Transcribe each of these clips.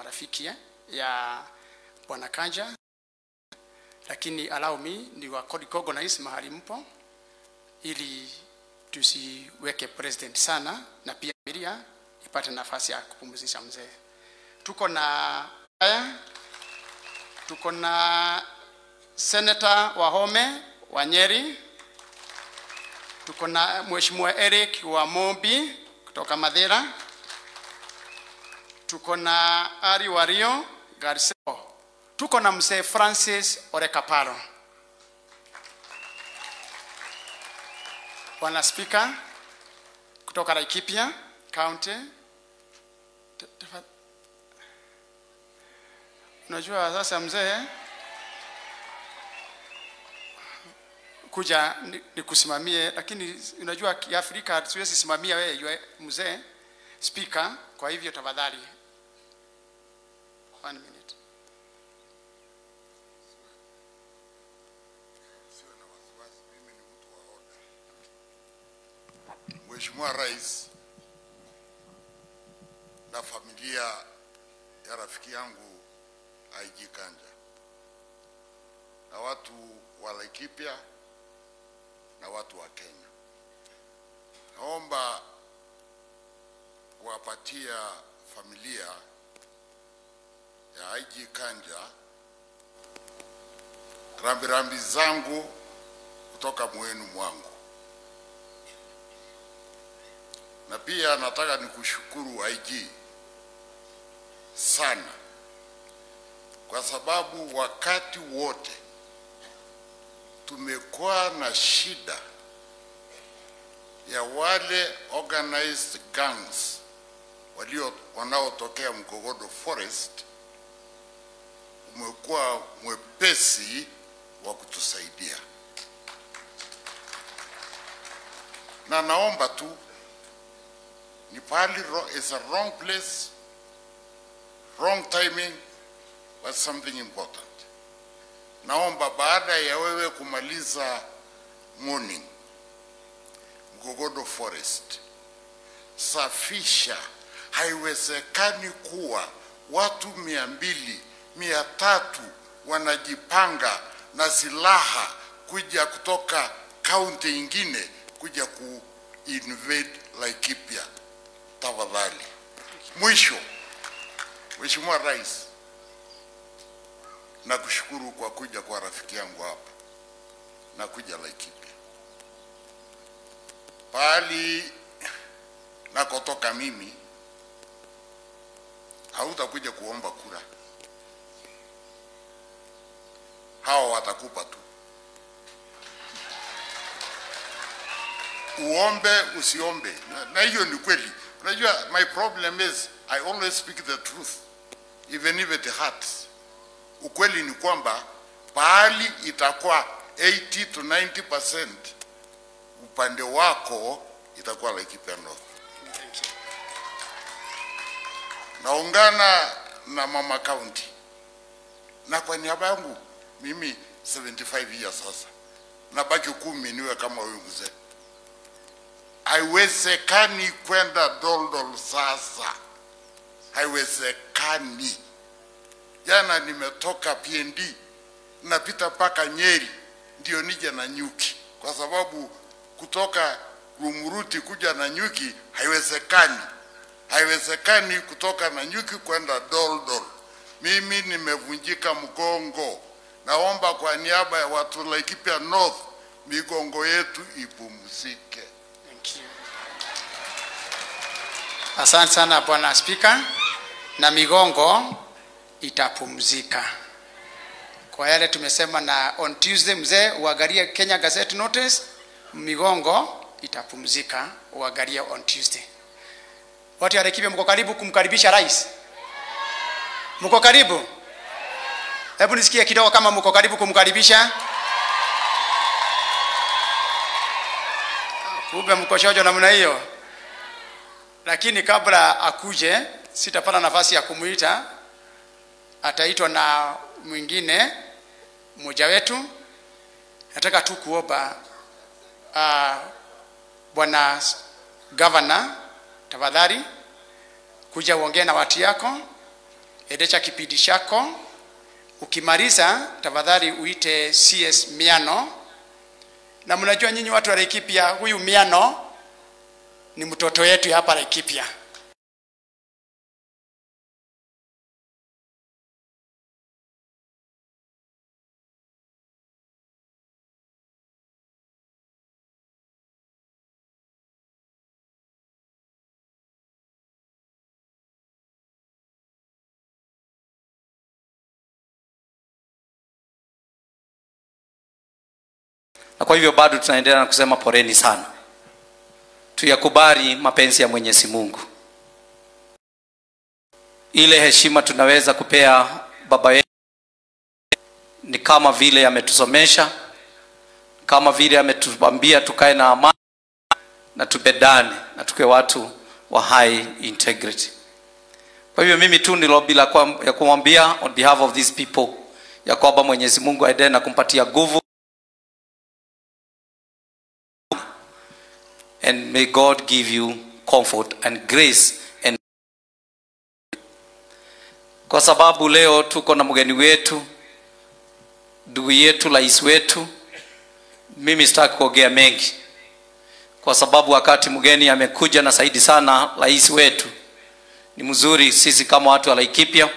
marafiki ya Bwana Kanja, lakini allow me ni wa recognize mahali mpo ili tusiweke president sana na pia familia ipate nafasi ya kupumzisha mzee. Tuko na haya, tuko na Senator Wahome wa Nyeri, tuko na Mheshimiwa Eric wa Mombi kutoka Mathira, tuko na Ari Wario Garcia, tuko na Mzee Francis Orekaparo. Bwana Speaker kutoka Laikipia County. Unajua sasa mzee kuja nikusimamie, lakini unajua Kiafrika siwezi simamia wewe mzee speaker, kwa hivyo tafadhali 1 minute. Mheshimiwa Rais na familia ya rafiki yangu IG Kanja na watu wa Laikipia na watu wa Kenya, naomba kuwapatia familia ya IG Kanja rambirambi zangu kutoka moyoni mwangu. Na pia nataka nikushukuru IG sana, kwa sababu wakati wote tumekuwa na shida ya wale organized gangs wanaotokea Mgogodo Forest, umekuwa mwepesi wa kutusaidia. Na naomba tu, ni pahali is a wrong place, wrong timing, but something important. Naomba baada ya wewe kumaliza morning Mgogodo Forest, safisha. Haiwezekani kuwa watu 200, 300 wanajipanga na silaha kuja kutoka county ingine kuja ku invade Laikipia. Tafadhali. Mwisho, Mheshimiwa Rais, nakushukuru kwa kuja kwa rafiki yangu hapa na kuja Laikipia. Pahali nakotoka mimi hautakuja kuomba kura, hawa watakupa tu. Uombe usiombe, na hiyo ni kweli. Unajua, my problem is I always speak the truth even if it hurts. Ukweli ni kwamba pahali itakuwa 80 to 90% upande wako itakuwa Laikipia North. Thank you. Naungana na Mama County, na kwa niaba yangu mimi 75 years sasa, nabaki 10 niwe kama huyu mzee. Haiwezekani kwenda Doldol sasa, haiwezekani. Jana nimetoka PND napita paka Nyeri ndio nije na Nyuki, kwa sababu kutoka Rumuruti kuja na Nyuki haiwezekani. Haiwezekani kutoka na Nyuki kwenda Doldol. Mimi nimevunjika mgongo. Naomba kwa niaba ya watu Laikipia North, migongo yetu ipumzike. Thank you. Asante sana Bwana Speaker, na migongo itapumzika. Kwa yale tumesema na on Tuesday, mzee uangalie Kenya Gazette Notice, migongo itapumzika, uangalie on Tuesday. Watu wa Laikipia mko karibu kumkaribisha rais? Mko karibu? Hebu nisikie kidogo kama mko karibu kumkaribisha. Kumbe mko shojo namna hiyo. Lakini kabla akuje, sitapata nafasi ya kumuita. Ataitwa na mwingine mmoja wetu. Nataka tu kuomba Bwana Governor, tafadhali kuja uongee na watu yako. Endesha kipindi chako. Ukimaliza tafadhali uite CS Miano. Na mnajua nyinyi watu wa Laikipia, huyu Miano ni mtoto wetu hapa Laikipia. Na kwa hivyo bado tunaendelea na kusema poleni sana. Tuyakubali mapenzi ya Mwenyezi Mungu. Ile heshima tunaweza kupea baba yetu ni kama vile ametusomesha, kama vile ametuambia tukae na amani na tupendane na tuwe watu wa high integrity. Kwa hivyo mimi tu ni bila ya kumwambia on behalf of these people ya kwamba Mwenyezi Mungu aendelee na kumpatia nguvu. And may God give you comfort and grace. And kwa sababu leo tuko na mgeni wetu, ndugu yetu, rais wetu, mimi sitaki kuongea mengi. Kwa sababu wakati mgeni amekuja na zaidi sana rais wetu, ni mzuri sisi kama watu wa Laikipia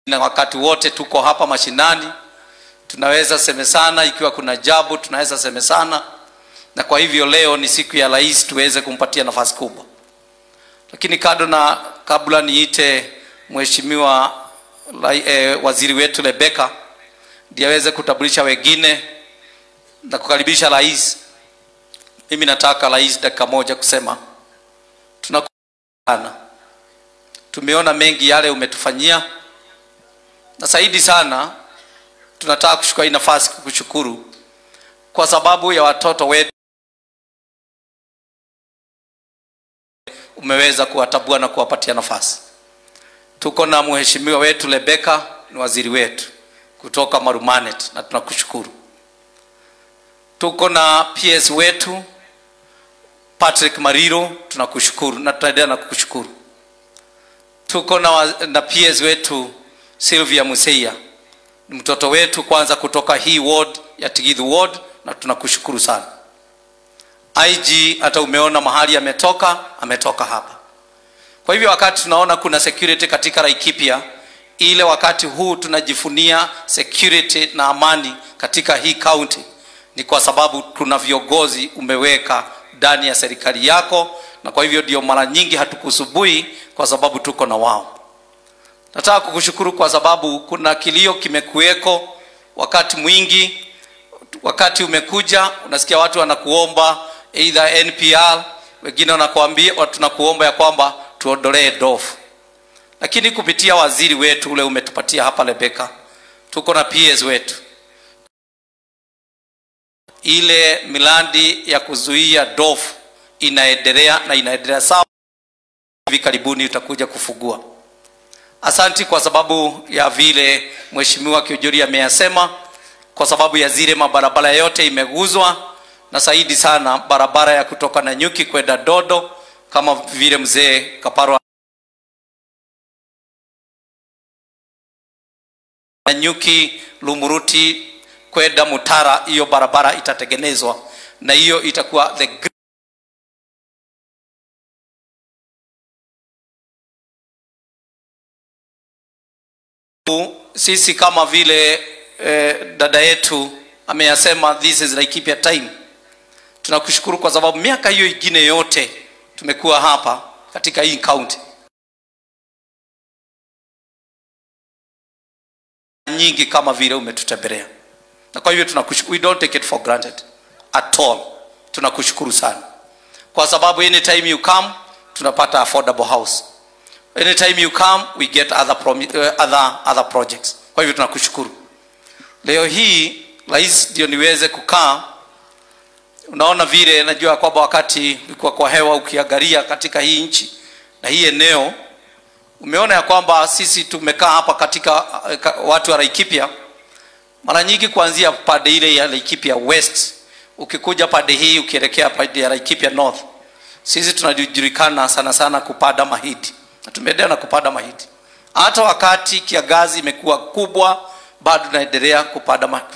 na wakati wote tuko hapa mashinani, tunaweza semesana, ikiwa kuna jambo tunaweza semesana. Na kwa hivyo leo ni siku ya rais, tuweze kumpatia nafasi kubwa. Lakini kado na kabla niite mheshimiwa waziri wetu Rebecca ndiye aweze kutambulisha wengine na kukaribisha rais, mimi nataka rais dakika moja kusema tunakutana. Tumeona mengi yale umetufanyia, na zaidi sana tunataka kuchukua hii nafasi kukushukuru kwa sababu ya watoto wetu umeweza kuwatabua na kuwapatia nafasi. Tuko na mheshimiwa wetu Rebecca, ni waziri wetu kutoka Marumanet, na tunakushukuru. Tuko na PS wetu Patrick Mariro, tunakushukuru na tutaendelea na kukushukuru. Tuko na PS wetu Sylvia Museia, mtoto wetu kwanza kutoka hii ward ya Tigithu ward, na tunakushukuru sana. IG hata umeona mahali ametoka, ametoka hapa. Kwa hivyo wakati tunaona kuna security katika Laikipia, ile wakati huu tunajifunia security na amani katika hii county, ni kwa sababu tuna viongozi umeweka ndani ya serikali yako, na kwa hivyo ndio mara nyingi hatukusubui kwa sababu tuko na wao. Nataka kukushukuru kwa sababu kuna kilio kimekuweko wakati mwingi. Wakati umekuja unasikia watu wanakuomba either NPR, wengine wanakuambia tunakuomba ya kwamba tuondolee dofu. Lakini kupitia waziri wetu ule umetupatia hapa Rebecca, tuko na PS wetu, ile miradi ya kuzuia dofu inaendelea na inaendelea sawa. Hivi karibuni utakuja kufungua. Asanti kwa sababu ya vile mheshimiwa Kiojori ameyasema, kwa sababu ya zile mabarabara yote imeguzwa, na zaidi sana barabara ya kutoka Nanyuki kwenda Dodo kama vile mzee Kaparo, Nanyuki Lumuruti kwenda Mutara, hiyo barabara itatengenezwa na hiyo itakuwa the sisi kama vile dada yetu ameyasema, this is Laikipia time. Tunakushukuru kwa sababu miaka hiyo ingine yote tumekuwa hapa katika hii county nyingi kama vile umetutembelea. Na kwa hivyo tunakushukuru, we don't take it for granted at all. Tunakushukuru sana kwa sababu anytime you come tunapata affordable house. Anytime you come we get other projects. Kwa hivyo tunakushukuru. Leo hii rais ndio niweze kukaa. Unaona vile najua kwamba wakati ulikuwa kwa hewa ukiangalia katika hii nchi na hii eneo, umeona ya kwamba sisi tumekaa hapa katika watu wa Laikipia mara nyingi kuanzia pande ile ya Laikipia West Ukikuja pande hii ukielekea pande ya Laikipia North, sisi tunajulikana sana sana kupanda mahindi, na tumeendelea na kupanda mahindi hata wakati kiangazi imekuwa kubwa, bado tunaendelea kupanda mahindi.